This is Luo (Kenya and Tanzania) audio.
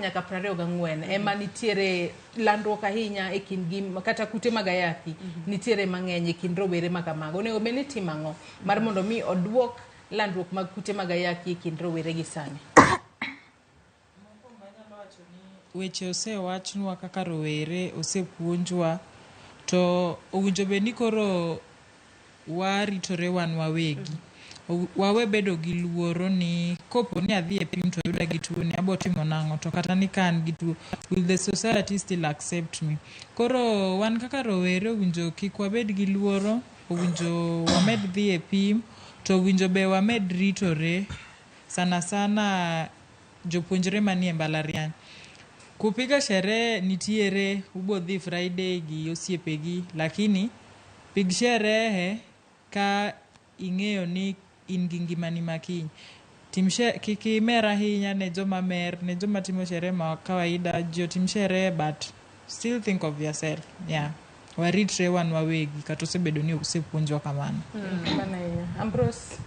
nyaka 24 ema nitiere landruok ahinya e kindgi, kata kute mag ayaki nitiere mang'eny e kind rowere ma kamago. Onego bed ni itimo ang'o mar mondo mi oduok landruok mag kute mag ayaki e kind rowere gi sani? Weche osewachnwa kaka rowere, osepuonjwa, to owinjo bed ni koro waritore wan wawegi. Wawe bedo gi luoro ni kopo ni adhi e pim to oyuda gi tuo ni abo timo nang'o, to kata ni ka an gi tuo, will the society still accept me? Koro wan kaka rowere owinjo kik wabed gi luoro, owinjo wamed dhi e pim, to owinjo be wamed ritore, sana sana jopuonjre manie mbalariany. Kupiga sherehe nitiere, ubo dhi Friday gi osiepegi, lakini pig sherehe ka ing'eyo ni in gi ngimani ma kiny. Tim kik imer ahinya ne joma mer, ne joma timo sherehe ma kawaida, ji otim sherehe but still think of yourself. Yeah. Waritre wan wawegi, kata osebedo ni osepuonjwa kamano. Mano ahinya. Ambrose.